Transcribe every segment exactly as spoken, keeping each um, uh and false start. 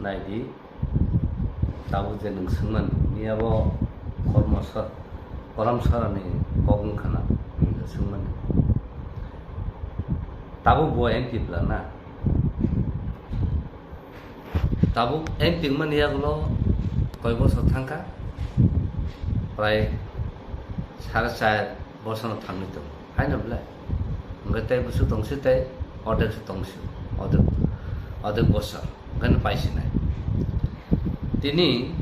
Naidi, tabuk je nwng swngmani, miya bo kormo sor-, koram sorani kok wngkha na, nwng je swngmani. Tabuk bo M P bwla na. Tabuk M P wngmani yagulo koi bosor thangkha, prai sare char bosorno thangwi tongo. Haino belai? Hwnkhe tei bwswk tongsi tei odek se tongsi, odek, odek bosor. Hwnkhe paisinai. Tini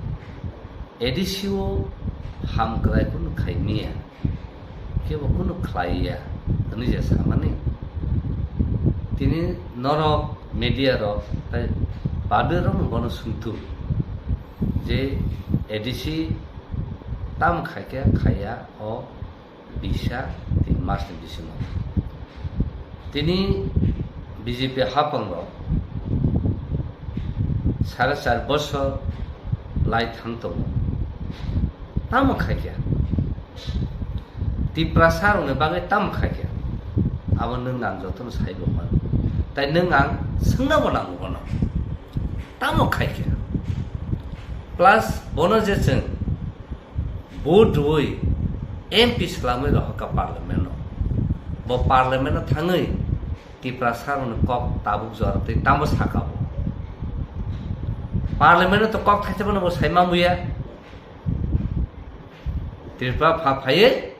A D C o hamkrai kunu khaimiya, kebo kunu khlaiya hwnwi je samani. Tini norok media rok tei public rokno bono swngthuk je A D C tamo khaikhe khaiya o bisa tin masni bisingo. Tini B J P haphangrok sare char bosor lai thang tongo. Tamo khaikha? Tiprasa rokni bagwi tamo khaikha? Abo nwng ang jotono saibo mano. Tai nwng ang swngna bo nango bono. Tamo khaikha? Plus bono je chwng vote rwui M P swlamwi rohorkha parliament-o. Bo parliament-o thangwi Tiprasa rokni kok tabuk jora tei tamo saka bo. Parliament-o to kok thaisa phano bo sai manbuya. Tripura pha phaiwi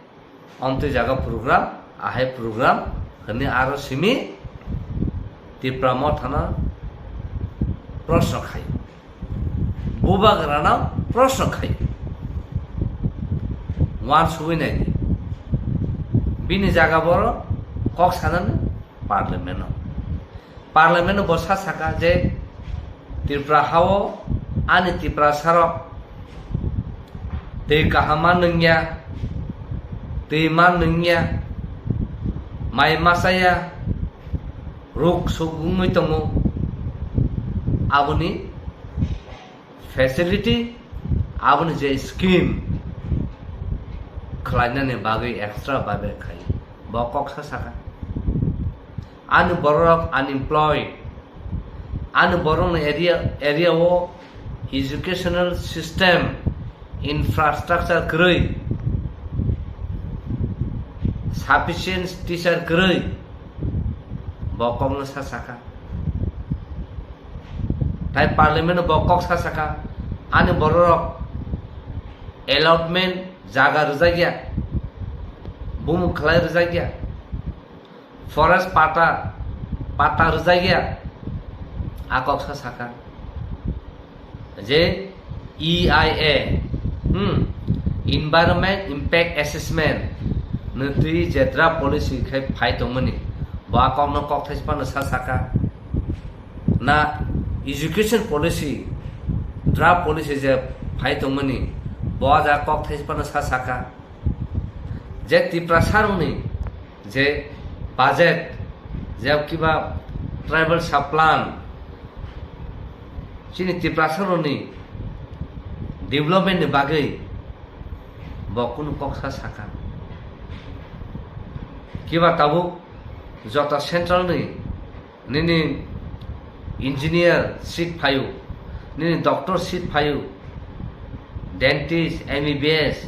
omtwi jaga program, ahai program hwnwi aro simi Tipra Mothano proshno khai. Bubagrano proshno khai. Uansugwi naidi. Bini jaga boro kok sanani parliament-o. Parliament-o bo sa saka je Tripura ha-o ani Tiprasarok twi kaham ma nungya, twi ma nungya, mai ma chaya, ruk suk wngwi tongo. Aboni facility, aboni je scheme khlainani bagwi extra babe khai, bo kok sa saka. Ani bororok unemployed, ani borokni area, area-o educational system, infrastructure kwrwi, sufficient teacher kwrwi, bo kokno sa saka. Tai parliament-o bo kok sa saka, ani bororok allotment jaga rwjakya, bumung khlai rwjakya, forest pata, pata rwjakya, a kok sa saka. Je E I A, hmm, Environment Impact Assessment, nutwi je draft policy khai phai tongmani, bo a kokno kok thaisa phano sa saka. Na education policy, draft policy je phai tongmani, bo a ja kok thaisa phano sa saka. Je Tiprasarokni je budget, je kiba tribal sub plan, chini Tiprasarokni development ni bagwi bo kunu kok sa saka. Kiba tabuk joto central ni nini engineer seat phaio, nini doctor seat phaio, dentist, M B B S,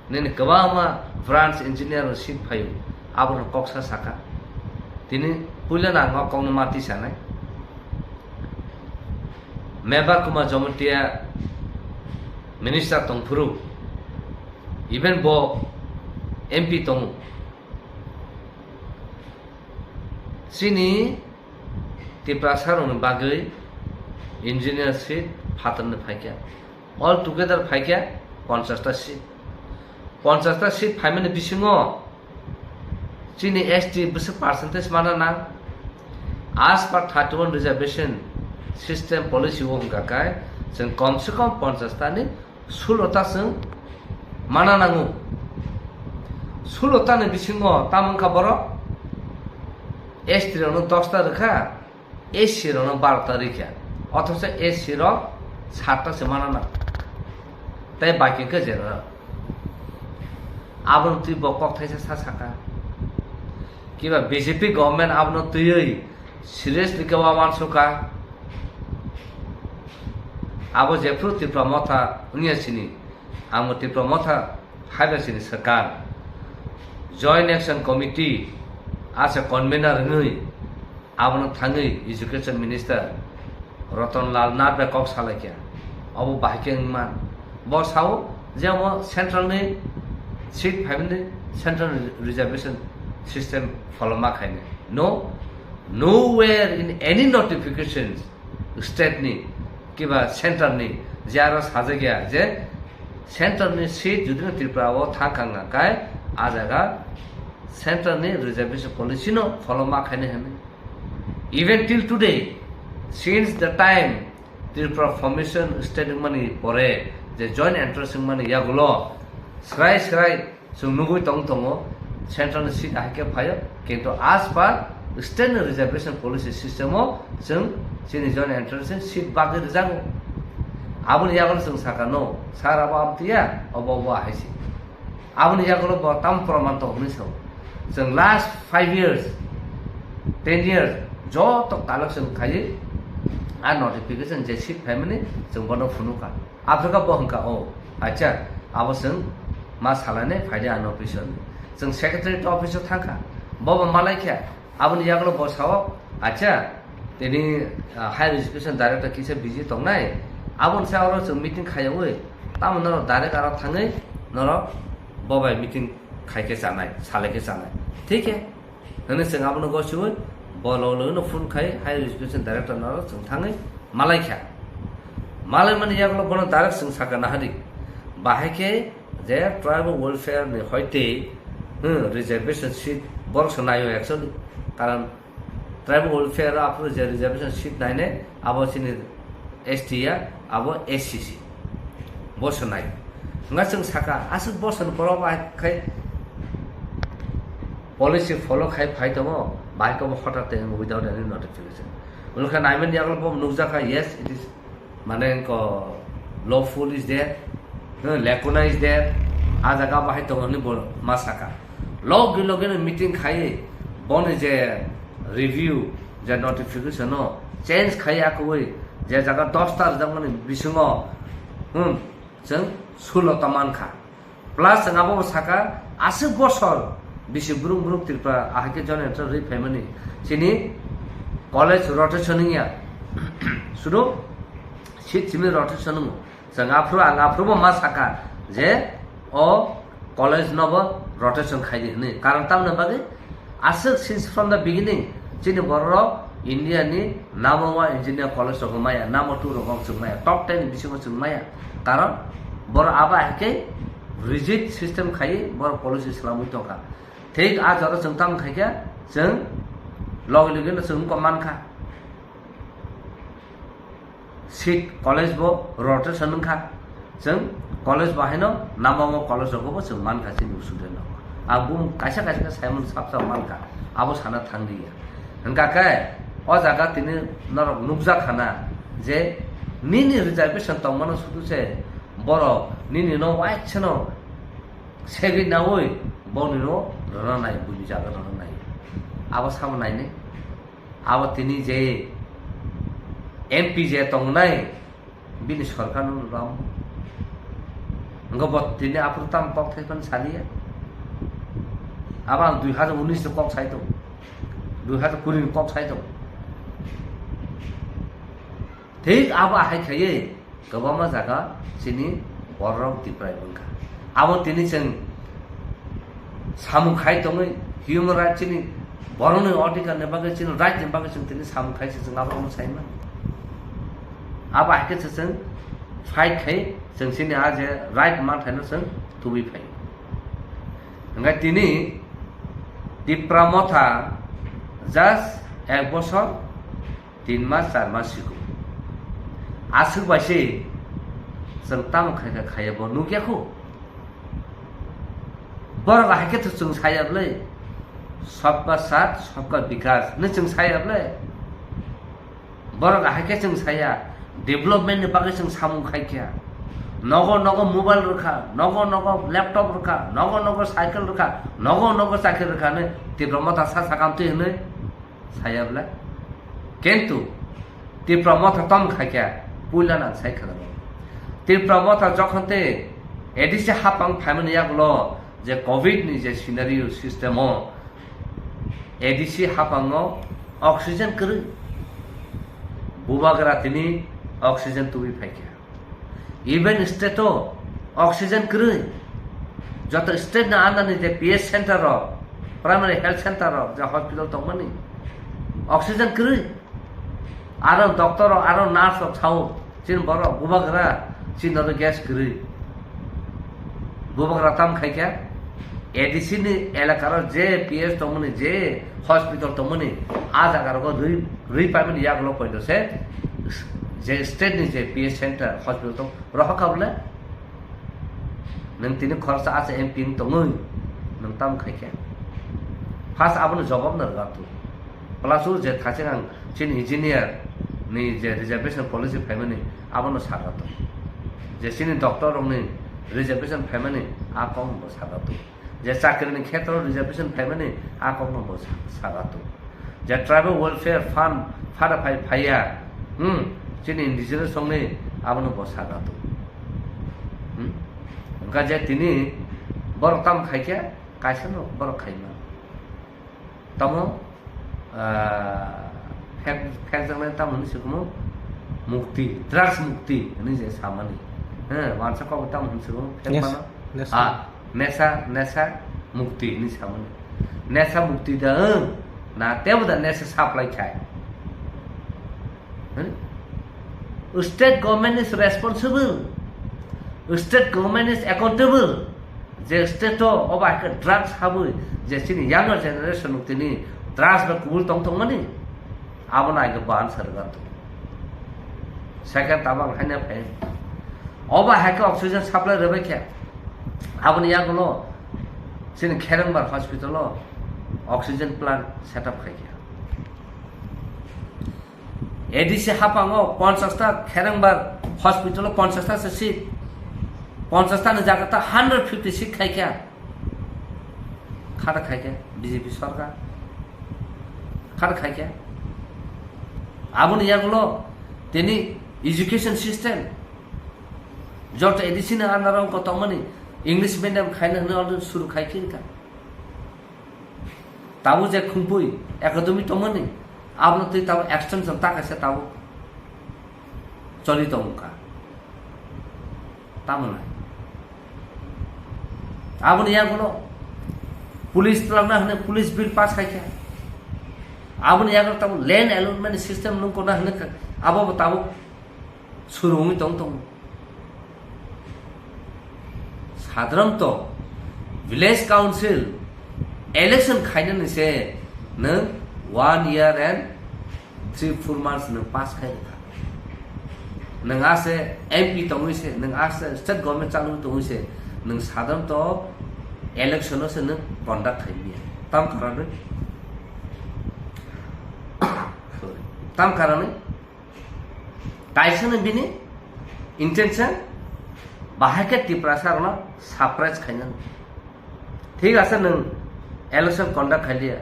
nini kwbangma branch engineer seat phaio, abono kok sa saka. Tini puila nang o kokno ma tisanai. Mebar Kumar Jamatia minister tongphuru, even bo M P tongo. Chini Tiprasa rokni bagwi engineer seat phatarni phaikha. All together phaikha ponchash ta seat. Ponchash ta seat phaimani bisingo chini S T bwswk percentage mana nang? As per thirty-one reservation system policy o wngkha khe chwng kom se kom ponchash ta ni sulo ta chwng mana nango. Sulo ta ni bisingo tamo wngkha borok S T rokno dos ta rwkha, S C rokno baro ta rikha, othocho S C rok sat ta se mana nang, tei baki khe general. Abono twi bo kok thaisa sa saka. Kiba B J P government abono twiwi seriously khe wansukha. Abo jephru Tipra Motha wngya sini, amo Tipra Motha haiba sini swkang. Joint Action Committee asa convener wngwi abono thangwi Education Minister Ratan Lal Nath bai kok salaikha. Abo bahai khe wngman. Bo sao je amo central ni seat phaimani central reservation system follow ma khainai. No, nowhere in any notifications state ni kiba center ni je aro sajak ya je center ni seat jodi no Tripura o thang kang kha kai a jaga center ni reservation policy no follow ma khainai hwnwi. Even till today, since the time Tripura formation state wngmani pore je joint entrance wngmani yagulo srai srai chwng nugwi tong tongo, central ni seat ahai khe phaio, kintu as per state ni reservation policy system o chwng chini joint entrance ni seat bagwi rwjago. Aboni yagulo chwng sakha no, sir abo amtwi ya, obo obo ahai se. Aboni yagulo bo tam proman tong hwnwi sao. Chwng last five years, ten years, joto collection khaiwi a notification je seat phaimani chwng bono phunukha. Aphuru khe bo hwnkha, "O, acha, abo chwng ma salainai, phaidi ano office o." Chwng secretariat office o thangkha. Bo bo malaikha. Aboni yagulo bo sao, "Acha, tini, ah, Higher Education Director kisa busy tongnai, aboni se oro chwng meeting khaiyaui, tamo norok direct aro thangwi norok bo bai meeting khai khe chanai, salai khe chanai." Thik khe? Hwnwi chwng abono gosiui bo log logno phone khai Higher Education Director norok chwng thangwi malaikha. Malaimani yagulo bono direct chwng sakha nahadi. Bahai khe je tribal welfare ni hoite, hmm, reservation seat borok se naio actually. Karon tribal welfare o aphuru je reservation seat nainai, abo chini S T ya, abo S C C. Bo se nai. Wngkha chwng sakha, aswk bosor ni borok bai khai policy follow khai phai tongo, bahai khe bo hotat without any notification. Wngkha naimani yagulo bo nukjakha, yes, it is Mane ko lawful is there, eh, lacuna is there, a jaga bahai tongo hinwi bo ma saka. Logi logi no meeting khai boni je review, je notification no change khai akui je jaga dosta rwjakmani bisingo, hmm, chwng sulo ta mankha. Plus ang abo saka, aswk bosor bisi brung brung Tripura ahai khe joint entrance rwi phaimani chini college rotation wngya. Sudu seat simi rotation wngo. Chwng aphuru, ang aphuru bo ma saka je o college no bo rotation khai di hwnwi. Karon tamni bagwi Aswk since from the beginning, chini bororok India ni number one engineer college rok maya, number two rok chwng maya, top ten ni bisingo chwng maya. Karon borok abo hai khe rigid system khai borok policy swlamwi tongkha. Thik a jora chwng tamo khai khe chwng logi logi no chwng wngkha mankha. Seat college bo rotation wngkha, chwng college bo haino nabamo college rogo bo chwng mankha chini student rok. Ang bumung kaisa kaisa khe saimano sap sap mankha, abo sana thang liya. Hwnkha khe o jaga tini norok nukjak khana je nini reservation tongmano sudu se borok nini no waisano segwi naui boni no rwna nai, buini jaga rwna nai. Abo sabo nainai. Abo tini je M P je tongnai, bini sorkar no ram. Wngkha bo tini aphuru tamo kok thai phano saliya. Abo ang dui hajar unis ni kok sai tongo. Dui hajar kuri ni kok sai tongo. Thik abo hai khaiwi kwbangma jaga chini bororok Tiprai wngkha. Abo tini chwng samung khai tongwi human right chini borokni odhikar ni bagwi chini right ni bagwi chwng tini samung khai se chwng abo omo sai mano. Abo hai khe se chwng fight khai chwng chini a je right manthaino chwng tubui phai. Hwnkhe tini Tipra Motha just ek bosor tin mas, char mas siko. Aswk bai se chwng tamo khai kha khaiya bo nukya khu. Borok hai khe to chwng saya bwle. Sabka saath, sabka vikas hinwi chwng saya bwle. Borok hai khe chwng saya development ni bagwi chwng samung khai kha. Nogo nogo mobile rwkha, nogo nogo laptop rwkha, nogo nogo cycle rwkha, nogo nogo chakri rwkha hinwi Tipra Motha sa sakam twi hinwi. Saya bwle. Kintu Tipra Motha tom khai khe Puila nang sai khana. Tipra Motha jokhon te A D C hapang phaimani yagulo je covid ni je scenario system o A D C hapango oxygen kwrwi. Bubagra tini oxygen tubui phaikha. Even state o oxygen kwrwi. Joto state ni under ni je P H center rok, primary health center rok, je hospital tongmani oxygen kwrwi. Aro doctor rok, aro nurse rok sao, chini borok bubagra, chini oro gas kwrwi. Bubagra tam khaikha, A D C ni elaka ro je P H tongmani, je hospital tongmani, a jaga rogo rwi, rwi paimani yagulo poito se, je state ni je P H center hospital tong, rohor kha bole? Nwng tini khoroksa acha M P wng tongwi nwng tamo khaikha? First abono jobab no rwgak tu. Plus o je thacheng ang chini engineer ni je reservation policy phaimani abono sakha tu. Je chini doctor rokni reservation phaimani a kokno bo sakha tu. Je chakri ni khetro reservation phaimani a kokno bo sa-, sakha tu. Je tribal welfare fund phada phai phaiya, hmm, chini indigenous songni abono bo sakha tu. Hmm? Wngkha je tini borok tamo khaikha, kaisa no borok khaima. Tamo, ah, phek-, phekjaknai tamo hinwi sikomo mukti, drugs mukti hinwi je samani. He, wansa kok tamo hinwi sikomo phek Yes, mano. yes. Ah, Nesa, nesa mukti hinwi samani. Nesa mukti da wng, na tebo da nesa supply khai. Hmm? State government is responsible. State government is accountable. Je state o oba ke drugs habwi, je chini younger generation tini drugs bai kubul tong tongmani, abo nai ke ban sarwgak tu. Second tabang haina phai. Oba hai khe oxygen supply rwbai khe. Aboni yagulo chini Kherengbar hospital o oxygen plant set up khai khe. A D C hapango ponchash ta, Kherengbar hospital o ponchash ta se seat. Ponchash ta ni jaga ta hundred fifty seat khai khe. Khada khai khe B J P sarkar. Khada khai khe. Aboni yagulo tini education system. Joto A D C ni under o wngkha tongmani English medium khaina hwnwi already suru khai khe wngkha. Tabuk je khungpui academy tongmani, abono twi tabuk extension ta kaisa tabuk choli tongkha. Tamo nai. Aboni yagulo police twlangna hwnwi police bill pass khai kha. Aboni yagulo tabuk land allotment system nungkona hwnwi kha. Abo bo tabuk suru wngwi tong tongo. Sadharanto village council election khainani se nwng one year and three four months nwng pass khai rwkha. Nwng ase M P tongwi se, nwng ase state government chalwi tongwi se, nwng sadharanto election o se nwng conduct khai manya. Tam karonwi, sorry, tam karonwi Kaisa ni bini intention bahai khe Tiprasa rokno suppress khainani. Thik ase, nwng election conduct khailiya,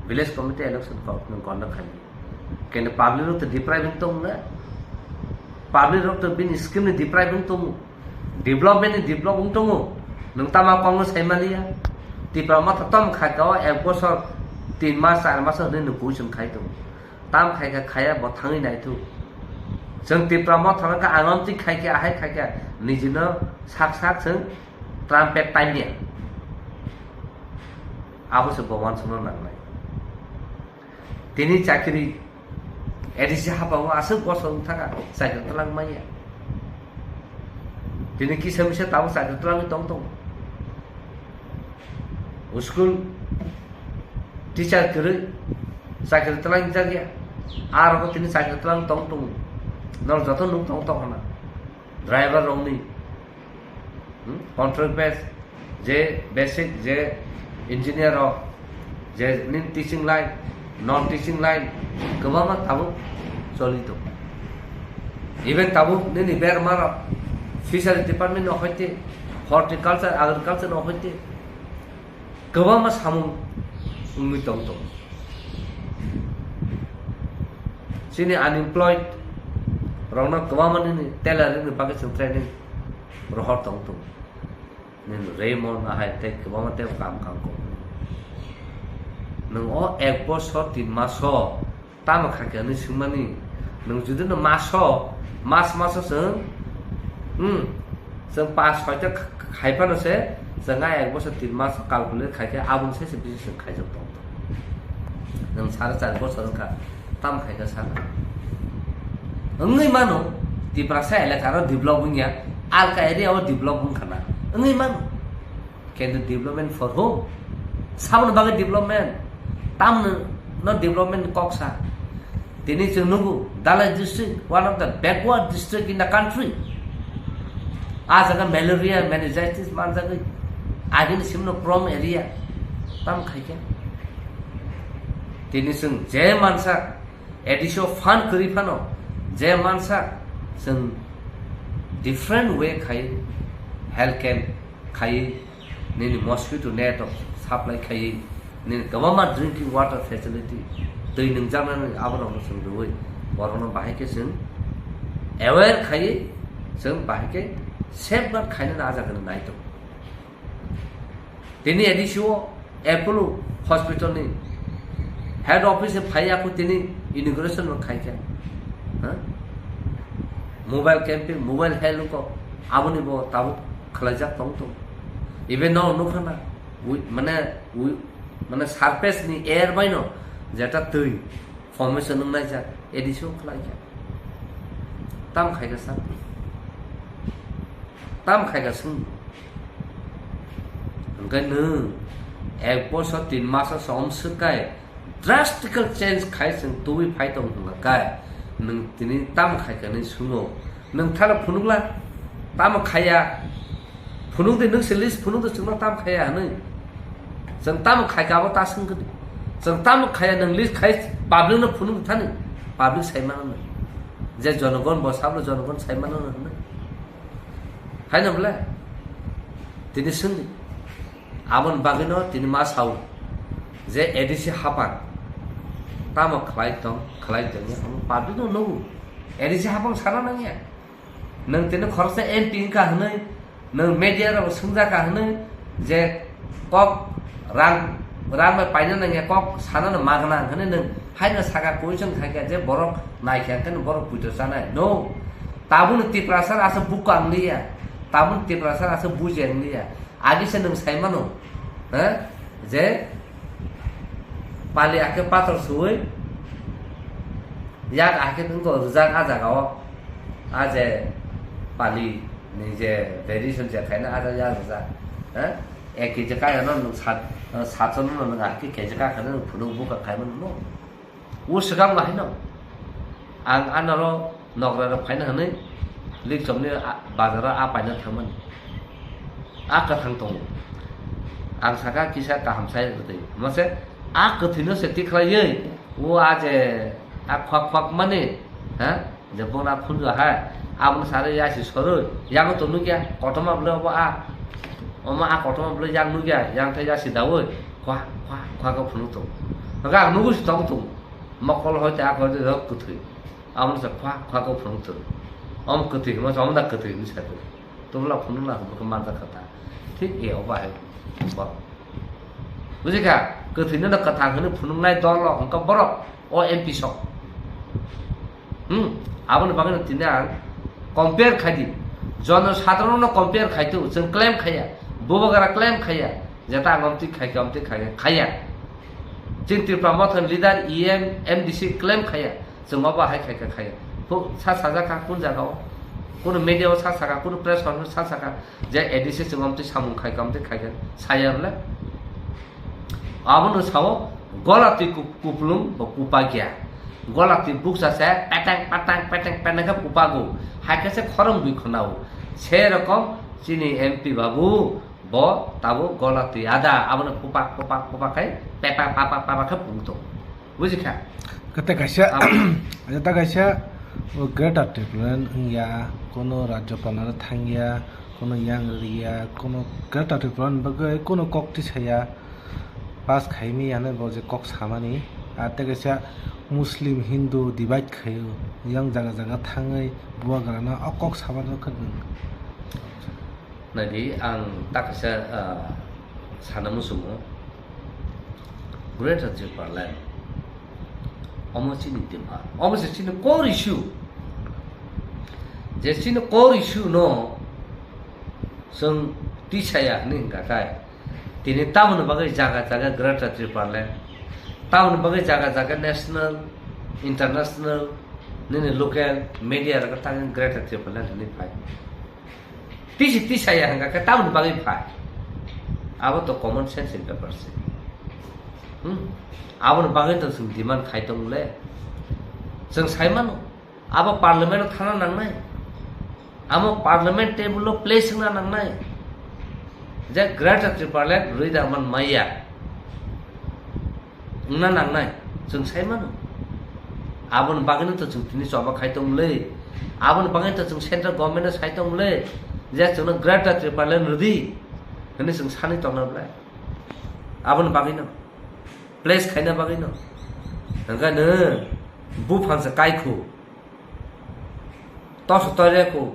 village committee election co-, nwng conduct khailiya. Kene public rok to deprive wng tongo na, public rok to bini scheme ni deprive wng tongo, development ni develop wng tongo. Nwng tama kok no sai maliya, Tipra Motha tom khai ka o ek bosor tin mas char mas hwnwi nwng position khai tongo. Tam khai kha khaya bo thangwi naithu. Chwng Tipra Motha no kha ang amtwi khai kha, ahai khai kha, nijino sak sak chwng trumpet taimya. Abo se bo uansukna nangnai. Tini chakri A D C hapao aswk bosor wng thaka chakri twlang manya. Tini kisa misa tabuk chakri twlangwi tong tongo. School teacher kwrwi chakri twlang jakya. Aro bo tini chakri twlang tong tongo. Norok joto nuk tong tong hana. Driver rokni, hmm, contract base, je basic, je engineer rok, je nini teaching line, non teaching line, kwbangma tabuk choli tongo. Even tabuk nini berma rok, fishery department no hoite, horticulture, agriculture no hoite, kwbangma samung wngwi tong tongo. Chini unemployed Borokno kwbangma nini tailoring ni bagwi chwng training rohor tong tongo. Nini Raymond ahai tei kwbangma tei kam kang kok. Nwng o ek bosor tin maso tamo kha khe hwnwi swngmani? Nwng jodi no maso, mas maso chwng, hmm, chwng pas soita khai phano se, chwng a ek bosor tin mas calculate khai khe aboni sai se bisi chwng khaijak tong. Nwng sare char bosor wngkha, tam khai kha sana. Wngwi mano, Tiprasa elaka ro develop wngya, alka area o develop wngkha na. Wngwi mano. Kintu development for whom? Saboni bagwi development? Tamno no development kok sa? Tini chwng nugo, Dhalai district, one of the backward district in the country. A jaga malaria, meningitis manjagwi, agini simno prom area. Tam khai khe? Tini chwng je mansa, A D C o fund kwrwi phano, je mansa chwng different way khai health camp khai nini mosquito net rok supply khai nini kwbangma drinking water facility twi nwngjaknani aborokno chwng rwui borokno bahai khe chwng aware khai chwng bahai khe safeguard khainani a jagani nai tongo. Tini A D C o Apollo Hospital ni head office e phai ya kho tini inauguration rok khai kha. Ha? Mobile camping, mobile health ko aboni bo tabuk khlaijak tong tong. Even no nukha na, wi-, mane, wi-, mane surface ni air bai no jeta twi formation wng naijak, A D C o khlai kha. Tam khai kha sa? Tam khai kha swng? Hwnkhe nwng ek bosor tin maso som swk kai drastical change khai chwng tubui phai tong hwnkha kai nwng tini tam khai kha nini swngno? Nwng thalo phunukla, tamo khaiya? Phunuk di, nwng se list phunuk di, chwngno tam khaiya hwnwi. Chwng tamo khai kha abo ta swng khe di. Chwng tamo khaiya, nwng list khai public no phunuk di thani. Public sai mano nw. Je jonogon bo sablo jonogon sai mano nw hwnwi. Hai na bole? Tini swng di. Aboni bagwi no tini ma sao. Je A D C hapang. Tamo khlai tong, khlai tong ya. Public no nugo. A D C hapang sana nangya. Nwng tini khoroksa M P wngkha hwnwi, nwng media rok swngjak kha hwnwi je kok rang, rang bai paina nangya, kok sanano magna hwnwi nwng haino saka question khaikha je borok naikha hwnkhe borok puito chanai. No, tabukni Tiprasa aswk bukha wngliya, tabukni Tiprasa aswk buji wngliya. Agi se nwng sai mano, ha? Je pali akhe pathor suwi yak akhe nwng rijak a jaga o, a je pali ni je tradition je khaina a jaga rijak, ha? Ek K G kaya no nwng sat, satso no nwng akhe K G kaya khaina nwng phunuk bukha khai mano. O swkang bo haino ang anaro nogra rok phaina hwnwi Likchomni a-, bazaro a paina thangmani. A kwthang tongo. Ang saka kisa kaham sai kwthwi. Mase a kwthwino se tikhlaiwi o a je a khwak khwak mani, ha? Je bona phunjo hai, abono sari yasi sorwi, yango to nukya, kotorma bwlwi obo a. Omo a kotorma bwlwi yang nukya, yang thai yasi dawi, khwa, khwa, khwa khe phunuk tongo. Hwnkhe ang nugo si tong tongo. Mokol hoite a hoite rok kwthwi. Abono se khwa, khwa khe phunuk tongo. Omo kwthwi hwnma se, omo da kwthwi hwnwi sa tongo. Tubula phunukna hwnba khe manjak kha ta. Thik e obo hai bo. Buji kha? Kwthwino no kwthang hwnwi phunuknai dol rok hwnkha borok o M P sok. Hmm, aboni bagwi no tini ang compare khai di. Jono sadharon no compare khai tu, chwng claim khaiya. Bubagra claim khaiya. Jeta ang omtwi khai kha, omtwi khai kha, khaiya. Chini Tripura Motha ni leader, E M, M D C claim khaiya. Chwng obo hai khai kha khaiya. Sa sajak kha kun jaga o? Kunu media o sa saka, kunu press conference sa saka. Je A D C chwng omtwi samung khai kha, omtwi khai kha, saya rwle. Abono sao, gola twi kup-, kuplung bo kupa kya. Gola twi buksa se peteng, peteng, peteng, peteng khe kupago. Hai khe se khorang bui khonao. Se rokom chini M P babu bo tabo gola twi ada. Abono kupak, kupak, kupak khai pepa, papa, papa khe pungto. Buji kha? Kata kaisa, Abo- kata kaisa, o Greater Tipraland wngya, kono Rajyapal aro thangya, kono yang riya, kono Greater Tipraland bagwi kono kok tisaya pass khaimi ano bo je kok samani. Ar tei kaisa Muslim, Hindu divide khaio, yang jaga jaga thangwi bubagrano o kok sabano khe nwng. Naidi, ang ta kaisa, ah, sana musumo. Greater Tipraland. Omo chini demand. Omo se chini core issue. Je chini core issue no chwng tisaya hwnwi hwnkha khe. Tini tamoni bagwi jaga jaga Greater Tipraland, tamoni bagwi jaga jaga national, international, nini local media rok tangwi Greater Tipraland hwnwi phai. Tisi tisaya hwnkha khe tamoni bagwi phai. Abo to common sense ni bepar se. Hmm? Aboni bagwi to chwng demand khai tong le. Chwng sai mano. Abo parliament o thana nangnai. Amo parliament table o place wngna nangnai. Je Greater Tipraland rwi da man maya. Wngna nangnai. Chwng sai mano. Aboni bagwino to chwng tini choba khai tong le. Aboni bagwino to chwng central government no sai tong le. Je chwngno Greater Tipraland rwdi. Hwnwi chwng sani tongna bwlai. Aboni bagwino. Place khaina bagwino. Hwnkhe nwng buphang se kaikhu. Toso toireko,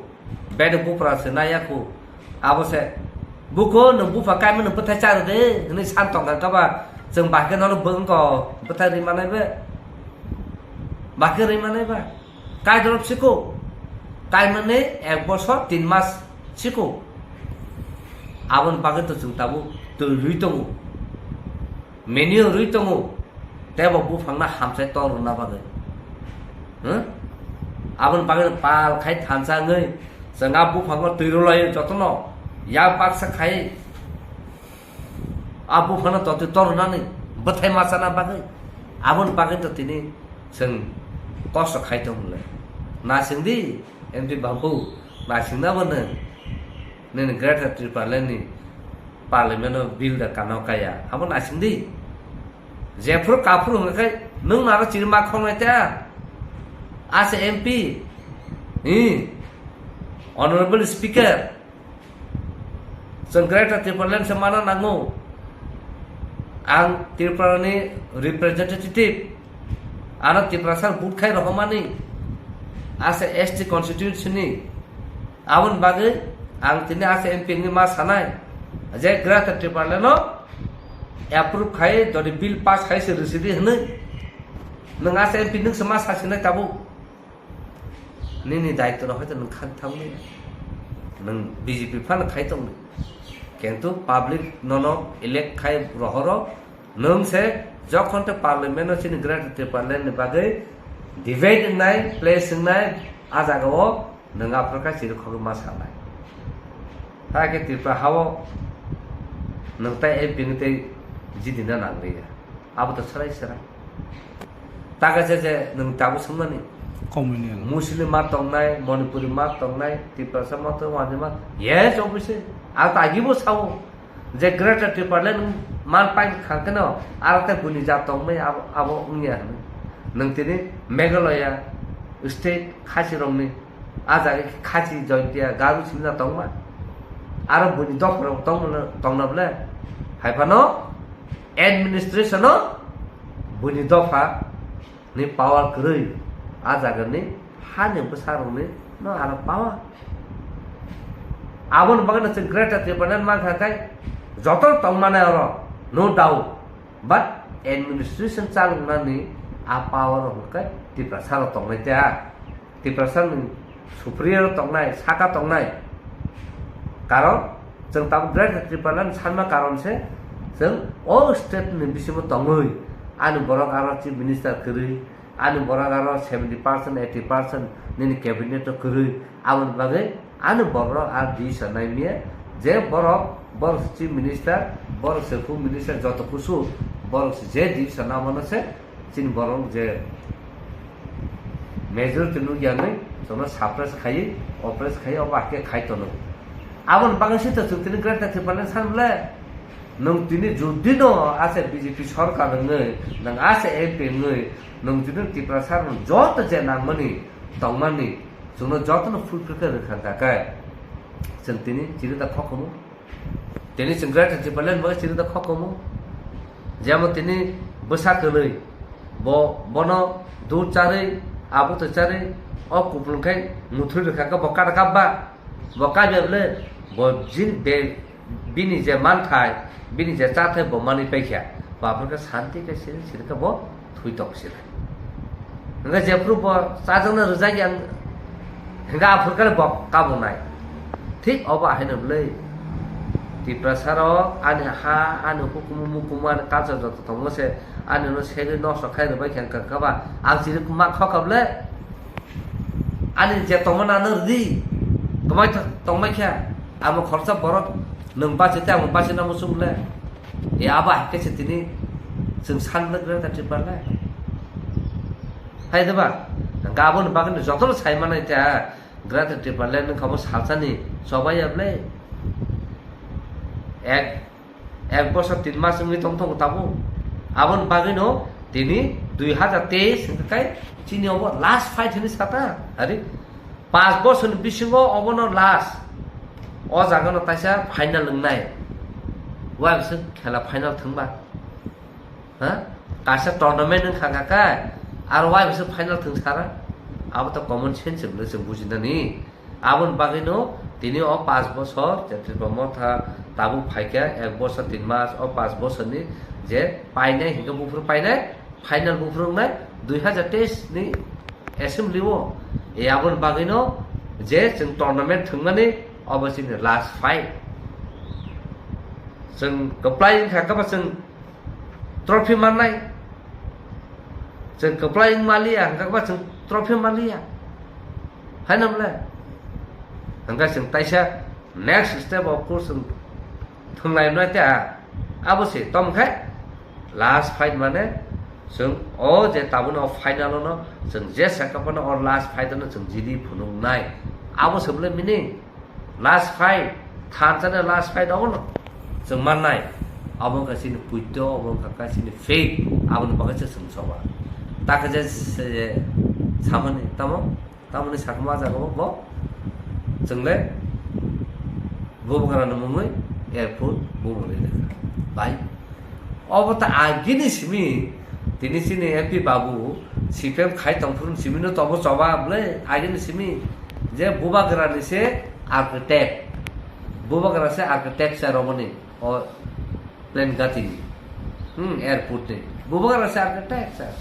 bede bupra se naiya ko. Abo se, "Buko, nwng bupha kaima nwng bwthai cha rw de," hwnwi san tong kha kaba, chwng bahai khe nono bwngko bwthai rwi manai be. Bahai khe rwi manai ba. Kai dorop siko. Kaimani ek bosor tin mas siko. Aboni bagwi to chwng tabuk twi rwi tongo. Menu rwi tongo, tei bo buphangno hamsai tor rwna bagwi. Hwng? Aboni bagwi pal khai thansa wngwi chwng a buphangno twi rwlaio jotono, yak baksa khai a buphangno totwi tor rwnani bwthai ma chana bagwi. Aboni bagwi to tini chwng kosto khai tongmole. Naisingdi, M P babu, naisingna bo nwng. Nini Greater Tipraland ni Parliament o bill da kano kaya. Abo naising di. Jephuru kaphuru hwnkha khe nwng naro chiri ma khongnai ta. Ase M P. Hi. Honorable Speaker. Chwng Greater Tipraland se mana nango. Ang Tripura ni representative. Ano Tiprasa vote khai rohormani. Ase S T constituency ni. Aboni bagwi ang tini ase M P wngwi ma sanai je Greater Tipraland no approve khai, jodi bill pass khai se rwsidi hwnwi. Nwng ase M P nwng se ma sasinai tabuk. Nini daitwno hoito nwng khak thangwi nwng B J P phano khai tongdi. Kintu public nono elect khai rohoro, nwng se jokhon te parliament no chini Greater Tipraland ni bagwi debate wngnai, place wngnai, a jaga o nwng aphuru khe chiri khogwi ma sanai. Hakhe Tripura ha o nwng tai M P wngwi tei jidina nang liya. Abo to swrai swrai. Taka je je nwng tabuk swngmani. Communal. Muslim ma tongnai, Manipuri ma tongnai, Tiprasa ma tongnai, Wani ma. Yes, obviously. Ang tagi bo sao. Je Greater Tipraland nwng man pai khang keno, aro tei buini jat tongmai abo, abo wngya hwnwi. Nwng tini Meghalaya state Khasi rokni, a jaga khe Khasi, Jaintia, Garo simi na tongma. Aro buini dopha rok tongmano, tongna bole. Hai phano administration o buini dopha ni power kwrwi, a jaga ni ha ni bwsa rok ni no aro power. Aboni bagwi no chwng Greater Tipraland man kha khe joto tong mani oro, no doubt, but administration chalok nani a power rok hwnkhe Tiprasa rok tong nai ta. Tiprasa ni superior tongnai, saka tongnai. Karon, chwng tabuk Greater Tipraland sanma karon se, chwng o state ni bisingo tongwi, ani borok aro chief minister kwrwi, ani borok aro seventy percent, eighty percent nini cabinet o kwrwi, aboni bagwi ani borok aro decision nai miya, je borok, borok se chief minister, borok se home minister, joto kusu, borok se je decision nai mano se, chini borok je majority nukya hwnwi chwngno suppress khaiwi, oppress khaiwi, obo hakhe khai tono. Aboni bagwi se to chwng tini Greater Tipraland san bole. Nwng tini jodi no ase B J P sorkar wngwi, nwng ase M P wngwi, nwng tini Tiprasa rok joto je nangmani, tongmani, chwngno jotono fulfill khe rwkha hwnkha khe, chwng tini chini da khokomo. Tini chwng Greater Tipraland bagwi chini da khokomo. Jemo tini bwsa kwlwi, Bo, bono dud charwi, abutwi charwi, o kupulung khai muthri rwkha khe bo kada kap ba? Bo kap ya bwle? Bo jin be, bini je manthai, bini je chathai bo manwi paikha. Bo aphuru khe santi khe siri, siri khe bo thwi tong siri. Hwnkhe jephuru bo chajakna rwjak ya, hwnkhe aphuru khe bo kabunai. Thik obo ahaino bwle. Tiprasa rok ani ha, ani hukumu mukumu, ani culture joto tongo se, ani no segwi nosto khai rwbai khe hwnkha khe ba ang chiri ma kho kha bwle. Ani je tongmani ano rwdi, kwmai tha-, tongmai kha, amo khoroksa borok nwng bachwi tei amo bachwi namo chwng le. E abo hai khe se tini chwng san le Greater Tipraland. Hai de ba? Hwnkhe aboni bagwi no jotono sai manai ta Greater Tipraland wngkha bo salsani choba ya bwle. Ek Ek bosor tin mas wngwi tong tongo tabuk. Aboni bagwino tini dui hazar teis hwnkhe kai chini obo last fight hinwi sata. Ari, panch bosorni bisingo obono last. O jagano taisa final wngnai. Wai bwswk khela final thwngba? Ha? Kaisa tournament wngkha kha kai, aro wai bwswk final thwng sara? Abo to common sense se bwle chwng bujinani. Aboni bagwino tini o panch bosor je Tripura Motha tabuk phaikha, ek bosor tin mas, o panch bosorni je painai hinkhe buphuru painai, final buphuru wngnai dui hazar teis ni assembly o. E aboni bagwino je chwng tournament thwngmani obo chini last fight. Chwng kwplai wngkha khe ba chwng trophy mannai. Chwng kwplai wng maliya, hwnkhe ba chwng trophy maliya. Haino bwle? Hwnkhe chwng taisa next step of course chwng thwnglai mwnai ta. Abo se, tamo khe last fight mane chwng o je tabukni o final ono chwng je sakha phano o last fight ono chwng jidi phunuknai. Abo se bwle meaning? Last fight, thansa ni last fight obo no chwng mannai. Obo wngkha chini puito, obo wngkha kha chini faith, aboni bagwi se chwng choba. Ta khe je se samani, tamo, tamoni sakma jaga o bo chwng le bubagra ni mungwi airport bumung ri rwkha. Bai. Obo ta agini simi, tini chini M P babu, C P M khai tongphuru simi no tobo choba bwle, agini simi, je bubagra ni se architect, bubagra se architecture romoni, o plane gati ni, hmm, airport ni, bubagra se architecture,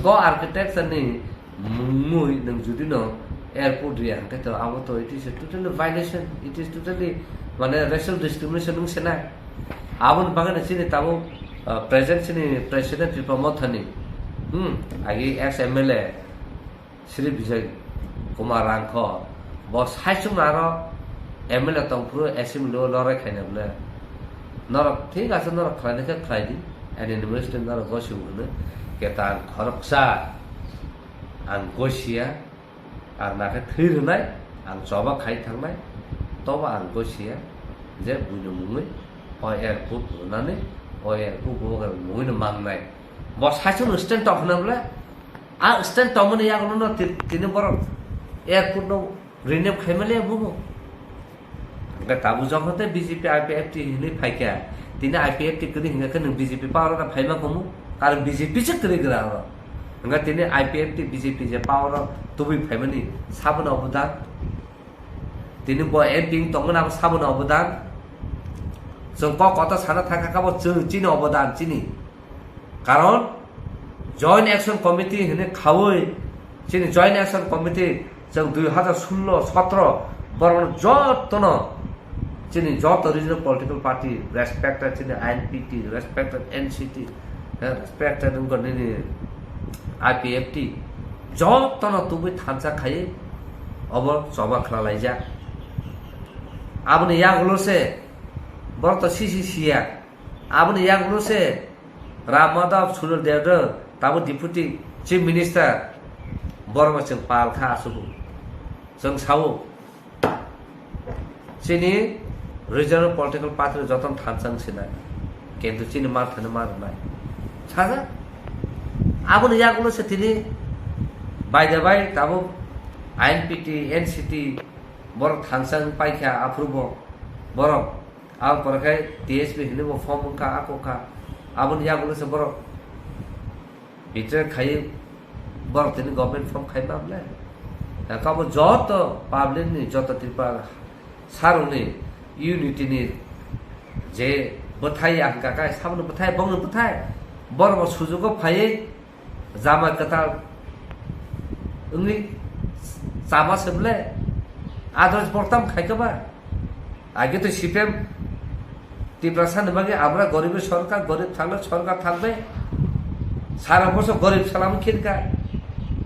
go architecture ni mungwi nwng judi no airport riya hwnkhe to abo to it is a totally violation, it is totally mane racial discrimination wng se na. Aboni bagwi no chini tabuk, ah, present chini president Tripura Mothani, hmm, agi ex M L A Shri Vijay Kumar Rangkho, bo saichung aro M L A tongphuru assembly o lorai khaina bwle. Norok thik ase, norok khlaina khe khlai di, ani university norok gosibo hwno, keta ang khoroksa. Ang gosia, ang nakhe thwi rwnai, ang choba khai thangnai, tobo ang gosia je buino mungwi o airport rwnani, o airport bubagra mungwino mangnai. Bo saichung stand tong hwnna bwle, a stand tongmani yagulo no ti-, tini borok airport no rename khaimaliya bubo. Hwnkhe tabuk jokhon tei B J P I P F T hinwi phaikha, tini I P F T kwrwi hwnkhe nwng B J P power o phaima kumu, karon B J P se kwrwi gra oro. Hwnkhe tini I P F T B J P je power o tubui phaimani sabono obodan, tini bo M P wng tongmani abo sabono obodan. Chwng kok kotor sana thangkha khe bo chwng chini obodan chini. Karon Joint Action Committee hinwi khaui chini Joint Action Committee chwng dui hazar sullo sotro borokno jotono chini joto regional political party, respected chini I N P T, respected N C T, eh, respected wngkha nini I P F T, jotono tubui thansa khai obo choba khlalaijak. Aboni yagulo se borok to sisi siya. Aboni yagulo se Ram Madhav Sunil Debbarma tabuk Deputy Chief Minister, borokno chwng pal kha aswk. Chwng sao, chini regional political party rok jotono thansa wng sinai, kintu chini manthano ma rwnai. Sajak. Aboni yagulo se tini by the by tabuk I N P T, N C T borok thansa wng paikha aphuru bo borok. Ang pore khai T S P hinwi bo form wngkha, ako kha. Aboni yagulo se borok Betray khai borok tini government form khai ma bole. Kabo joto public ni, joto Tripura sarokni unity ni je bwthai ang kakai, sabono bwthai, bongni bwthai. Borok bo sujugo phaiwi jama kwtal wngwi chama se bole. Adres bortam khai khe ba. Age to C P M Tiprasa ni bagwi amra goribe sorkar, gorib thangna sorkar thangbe. Sara bosor gorib salam khirka.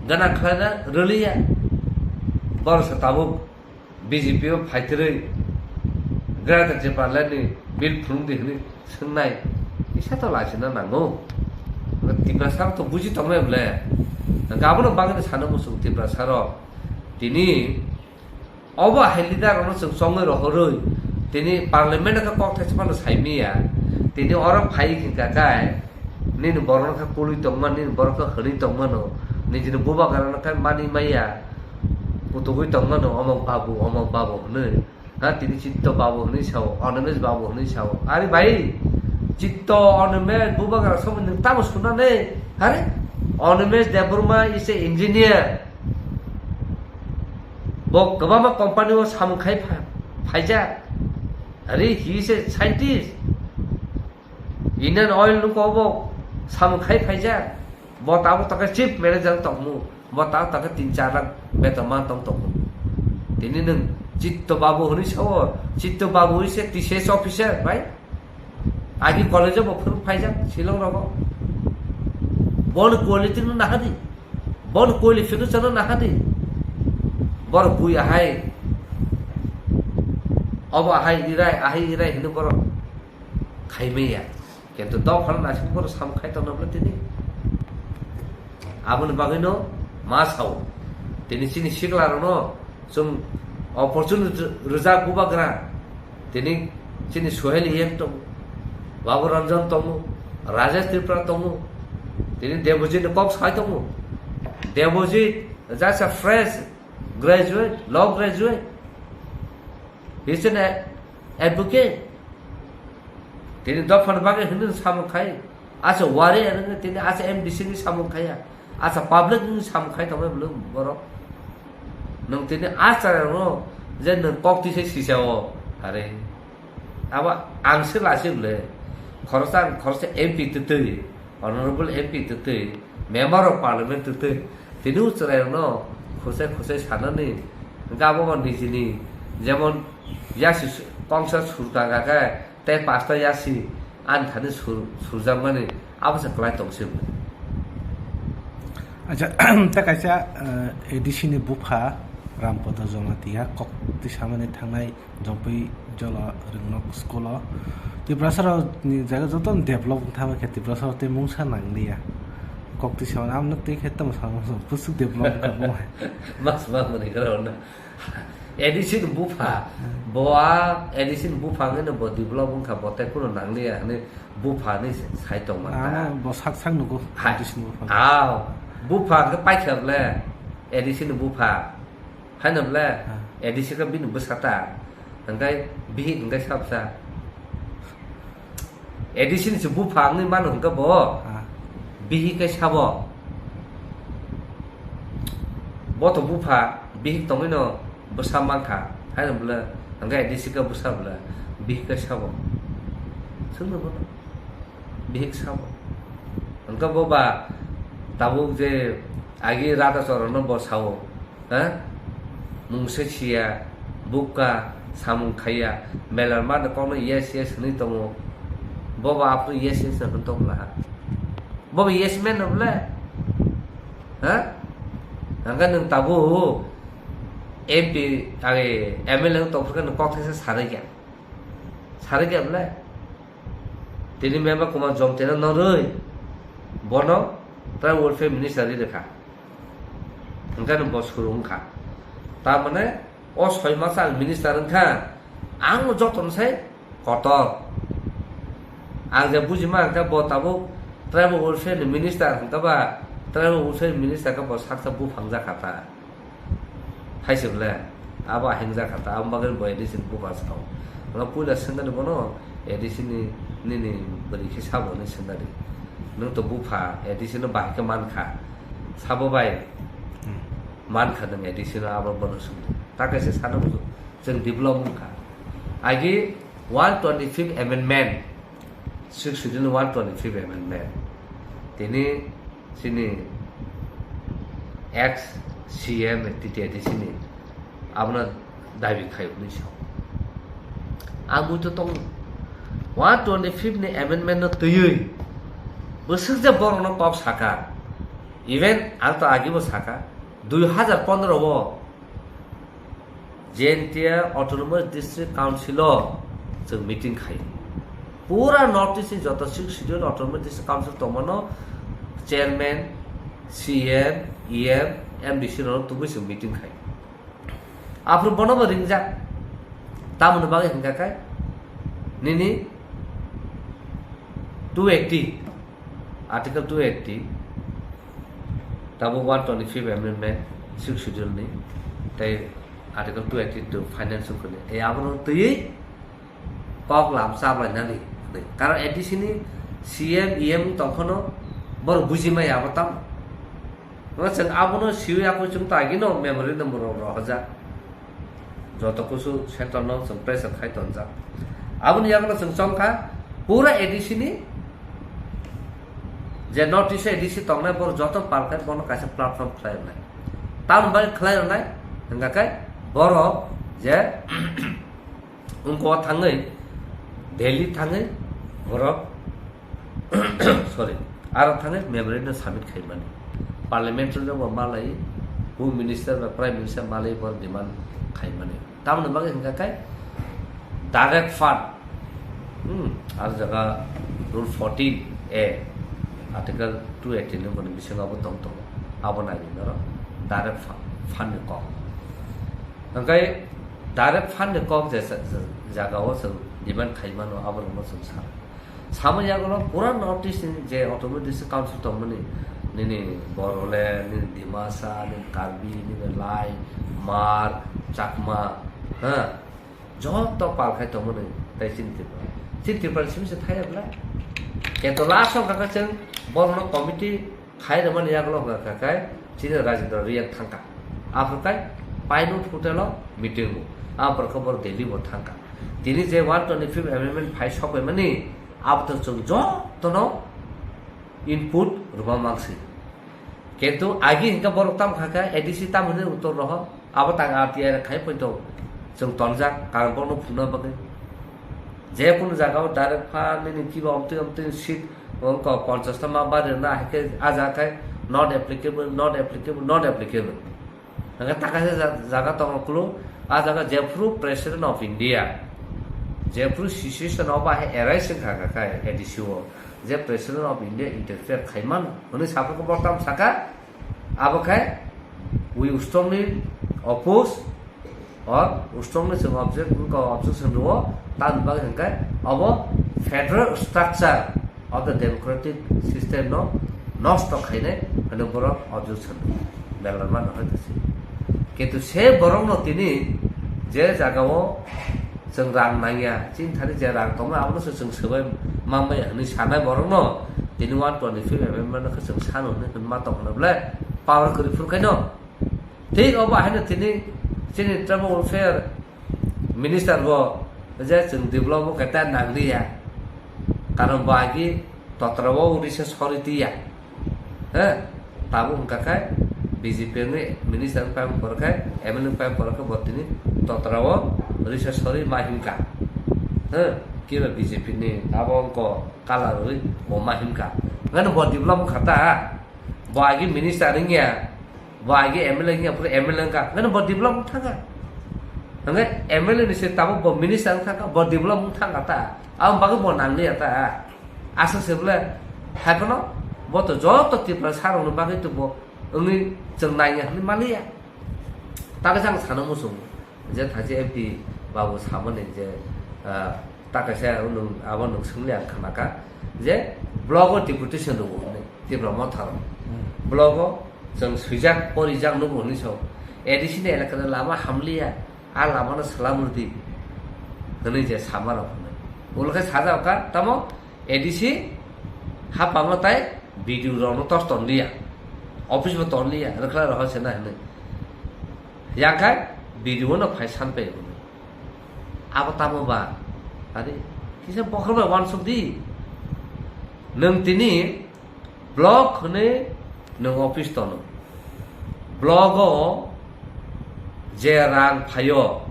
Gana khlaina rwliya. Borok se tabuk B J P o phaitwrwi Greater Tipraland ni bill phunukdi hwnwi swngnai kisa to lachina nango. Tiprasa rok to buji tongmai bole. Abono bagwi sana muchung Tiprasa rok. Tini obo hai leader rokno chwng chongwi rohorwi tini parliament o khe kok thaisa phano saimiya. Tini oro phai hwnkha khe nini borokno khe pulwi tongmani, nini borok khe hwnwi tongmano, nijini bubagrano khe mani maya, kutugwi tongmano, omo babu, omo babu hwnwi. Ha, tini Chitto babu hwnwi sao, Animesh babu hwnwi sao. Are bhai, Chitto, Animesh, bubagra somondo nwng tamo sunane? Are, Animesh Debbarma is a engineer. Bo kwbangma company o samung khai pha-, phaijak. Are, he is a scientist. Indian Oil nungkha obo samung khai phaijak. Bo tabuk taka chief manager tongmu. Bo tabuk taka tin char lakh beton man tong tongo. Tini nwng Chitto Babu hwnwi sao, Chitto Babu is a T C S officer, bai? Agi college o bo phwrwng phaijak, Shillong rogo. Boni quality no nahadi. Boni qualification no nahadi. Borok bui ahai. Obo ahai irai, ahai irai hwnwi borok khaimaya. Kintu dophano naising borok sam khai tongna bwle tini. Aboni bagwino ma sao. Tini chini siklarokno chwng opportunity rwjak bubagra. Tini chini Sohel Yem tongo, Babu Ranjan tongo, Rajesh Tripura tongo, tini Debojit ni kok sai tongo. Debojit just a fresh graduate, law graduate. He is an advocate. Tini dophani bagwi hwnwi samung khai. Asa wari hwnwi tini asa M D C ni samung khaiya. Asa public ni samung khai tongmani bwlwi borok. Nwng tini asa rano je nwng kok twi se sisa o. Are. Abo ang se lasi bwle. Khoroksa ang khoroksa M P twtwi. Honorable M P twtwi, Member of Parliament twtwi, tini o chwrairokno khosai khosai sanani hwnkhe abo bo nijini jemon yasi su-, kongsa surka kha khe tei pasta yasi ani thani sur-, surjakmani abo se kwlai tong se bo. Acha, tei kaisa, eh, A D C ni bupha Rampada Jamatia kok twi samani thangnai Jopui Jola Ringnok school o. Tiprasa rok ni jaga joto develop wng thangma khe Tiprasa rok tei mungsa nang liya. Kok twi sama ang nuk twi khe tamo sama so bwswk develop wng kha bo hai. Mas ma mani karo na. A D C ni bupha. Hmm. Bo a A D C ni bupha ngene bo develop wng kha bo tei kuno nang liya hwnwi bupha ni sai tong man kha. Ano bo sak sak nugo Hai. A D C ni bupha. Aw. Bupha khe paikha ble A D C ni bupha. Haino ble, Ah. A D C khe bini bwsa ta. Hwnkhe bihik hwnkhe sabsa. A D C ni se bupha wngwi mano hwnkhe bo. Ah. Bihik khe sabo. Bo to bupha, bihik tongwino bwsa mankha. Haino ble, hwnkhe A D C khe bwsa ble, bihik khe sabo. Swngno bono. Bihik sabo. Hwnkhe bo ba tabuk je agi Radha Charan no bo sao, ha? Mungsa siya, bukha, samung khaiya, melar mano kokno yes, yes hwnwi tongo. Bo ba aphuru yes, yes hwn tong laha. Bo ba yes man no ble? Ha? Hwnkhe nwng tabuk M P, agi M L A wng tongphuru khe nwng kok thaisa sarwi kha. Sarwi kha ble? Tini Member Kumar Jomtino norwi bono Tribal Welfare Minister ri rwkha. Hwnkhe no bo suru wngkha. Tamane o soi masa ang minister wngkha, ang jotono sai kotor. Ang je bujima hwnkhe bo tabuk Tribal Welfare ni Minister hwnkhe ba Tribal Welfare Minister khe bo saksa buphang jakha ta. Hai se ble, abo aheng jakha ta, abo bagwi bo A D C ni buphang sao. Ono puila swngani bono A D C ni nini bwrwi khe sabo hinwi swngani. Nwng to bupha, A D C no bahai khe mankha. Sabo bai mankha nwng A D C no, abo bono swngdi. Ta kaisa sana bujo, chwng develop wngkha. Agi one twenty-fifth amendment, sixth schedule one twenty-fifth amendment. Tini chini ex C M T T A D C ni abono dabi khai hwnwi sao. Ang muitu tong one twenty-fifth ni amendment no twiwi bwswk je borok no kok saka, even ang to agi bo saka, dui hazar pondro o Jaintia Autonomous District Council o chwng meeting khai. Pura North East ni joto six schedule Autonomous District Council tongmano chairman, C M, E M, M D C rok tubui chwng meeting khai. Aphuru bono bo ringjak. Tamoni bagwi hwnkha khe nini two eighty, Article two eighty, tabuk one twenty-fifth amendment, sixth schedule ni, tei Article two eighty-two finance wngkha ni. Tei abono twiwi kok lam chablainani hwnwi. Karon A D C ni C M, E M tongkhono borok buji maya abo tamo. Hwnba chwng abono siwi yakwi chwng tagino memorandum rok rohorjak. Joto kusu central no chwng pressure khai tonjak. Aboni yagulo chwng chongkha pura A D C ni je North East A D C tongnai borok joto palkhe bono kaisa platform khlai rwnai. Tamoni bagwi khlai rwnai hwnkha khe borok je Wngkha o thangwi, Delhi thangwi borok, sorry, aro thangwi memorandum submit khaimani. Parliament rok bo malai, Home Minister ba Prime Minister malai borok demand khaimani. Tamoni bagwi hwnkha khe direct fund, hmm, aro jaga Rule fourteen A, Article two eighty ni boni bisingo abo tong tongo. Abo naidi norok direct fund, fund ni kok. Hwnkhe direct fund ni kok je sa-, sa-, jaga o chwng demand khai mano, abo rokno chwng sa. Sama yagulo pura North East ni je Autonomous District Council tongmani, nini Bodoland, nini Dimasa, nini Karbi, nini Lai, Hmar, Chakma, ha, joto pal khai tongmani tei chini Tripura. Chini Tripura ni simi se thaya bla. Kento last o kaka chwng borokno committee khai rwmani yagulo hwnkha khe chini Rajendra Reang thangkha. Aphuru khe Pine Wood Hotel o meeting o. Aphuru khe borok Delhi bo thangkha. Tini je one twenty-fifth amendment phai sokphaimani, abo to chwng jotono input rwma mangsi. Kintu agi hwnkhe borok tamo kha khe A D C tamo hwnwi uttor roho. Abo tang R T I khai poito chwng tonjak, karon bono phunukna bagwi. Je kunu jaga o direct fund nini kiba omtwi omtwi seat wngkha ponchash ta ma bari rwna, hai khe a jaga khe not applicable, not applicable, not applicable. Hwnkhe ta kaisa ja-, jaga tongo kulu, a jaga jephru President of India, jephru situation o bahai arise wngkha kha khe A D C o, je President of India interfere khai mano hwnwi saphuru khe bo tamo saka, Abo khe we strongly oppose or strongly chwng object, wngkha objection rwo, tamni bagwi hwnkhe abo federal structure of the democratic system no nosto khainai hwnwi borok objection rwo. Belai mano hai tongsi. Kintu se borokno tini je jagao chwng rang nangya, chini thani je rang tongma abono se chwng swbai manbai hwnwi sanai borokno tini one twenty-five amendment no khe chwng sano hwnwi hwnma tongkha bwle power kwrwi phuru khaino. Thik obo haino tini chini tribal welfare minister bo je chwng develop o khe ta nangliya, karon bo agi totra o risa sori tiya. He, tabuk wngkha khe B J P ni minister wngpai wngkha khe, M L A wngpai wngkha khe bo tini totra o risa sori ma himkha. He, kiba B J P ni abo wngkha colour rwi bo ma himkha. Ngano bo develop wngkha ta, bo agi minister wngya, bo agi M L A wngya, phuru M L A wngkha, ngano bo develop wngkha. Hwnkhe M L A ni se tabuk bo minister wngkha, bo develop wngkha ta, abo bagwi bo nangliya ta. Aswk se bwle, hai phano bo to joto Tripura sa rokni bagwi to bo wngwi chwng naiya hwnwi maliya. Ta khe jang sana muchungo je thachi M P babu samani je, ah, ta kaisa nwng abo nwng swngli ang khnakha je block o deputation rwo hwnwi Tipra Motha rok. Hmm. Block o chwng swijak porijak nugo hwnwi sao. A D C ni elaka ni lama hamliya. A lamano swlam rwdi hwnwi je sama rok hwnwi. Ulo khe sajak kha, tamo A D C Hapangno tai B D O rokno tor tonliya, office bo tonliya, rwkhlai rok se na hwnwi. Yang khai B D O no phai san pai hwnwi. Abo tamo ba? Are, kisa bokhorok bai uansuk di. Nwng tini block hwnwi nwng office tono. Block o je rang phaio,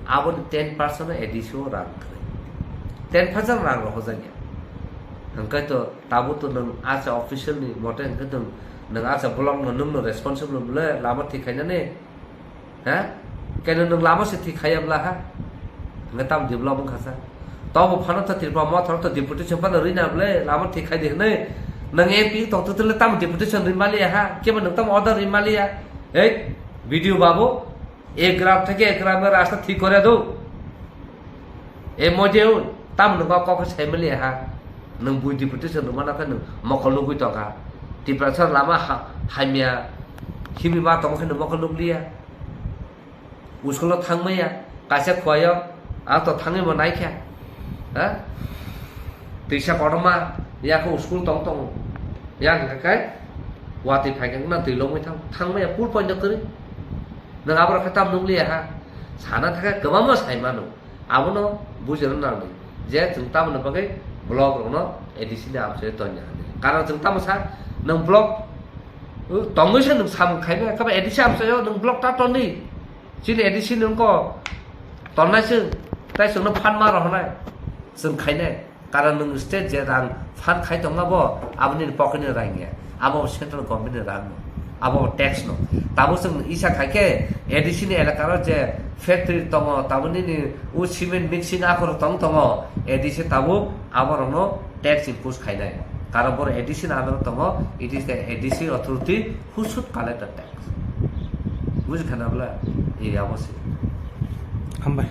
aboni ten percent A D C o rang kwrwi. Ten percent rang rohorjakya. Hwnkhe to tabuk to nwng acha official ni mote hwnkhe nwng, nwng acha block no nwng no responsible bole lama thik khainani. Ha? Keno nwng lama se thik khaiya bla ha? Hwnkhe tamo develop wngkha sa. Tobo phano to Tripura Motha to deputation phano rina bole lama thik khai di hwnwi. Nwng M P tong twtwle tamo deputation ri maliya ha? Kebo nwng tamo order ri maliya? Ei, B D O babu, ek gram theke ek gram rasta thik kore do. E moje o, tamo nwng kok kok sai maliya ha? Nwng bui deputation rwmano khe nwng mokol nugui tongkha. Tiprasa lama ha-, hamya, himwi ma tongma khe nwng mokol nugliya. School o thangmaya, kaisa khuayo, ang to thangwi bo naikha. Ha? Twisa kotorma, yakho school tong tongo. Yang hwnkhe kai, watwi phaikha wngna twi longwi thang, thangmaya pool point kwrwi. Nwng aborok khe tam nugliya ha? Sana thangkhe kwbangma sai mano. Abono bujina nangdi je chwng tamoni bagwi block rokno A D C ni amchaio tongya hwnwi. Karon chwng tamo sa, nwng block, uh, tongwi se nwng samung khaimaya, khe ba A D C amchaio nwng block ta tonni. Chini A D C nwng ko tonnai chwng, tai chwngno phan ma rohornai, chwng khainai. Karon nwng state je rang phan khai tongma bo, aboni pocket ni rang ya, abo central government ni rang no, abo tax no. Tabuk chwng isa khai khe A D C ni elaka ro je factory tongo, tabuk nini o cement mixing akhoro tong tongo, A D C tabuk abo rokno tax impose khainai. Karon boro A D C ni under o tongo, it is the A D C authority who should collect the tax. Buji khana bla? E abo se. Hambai.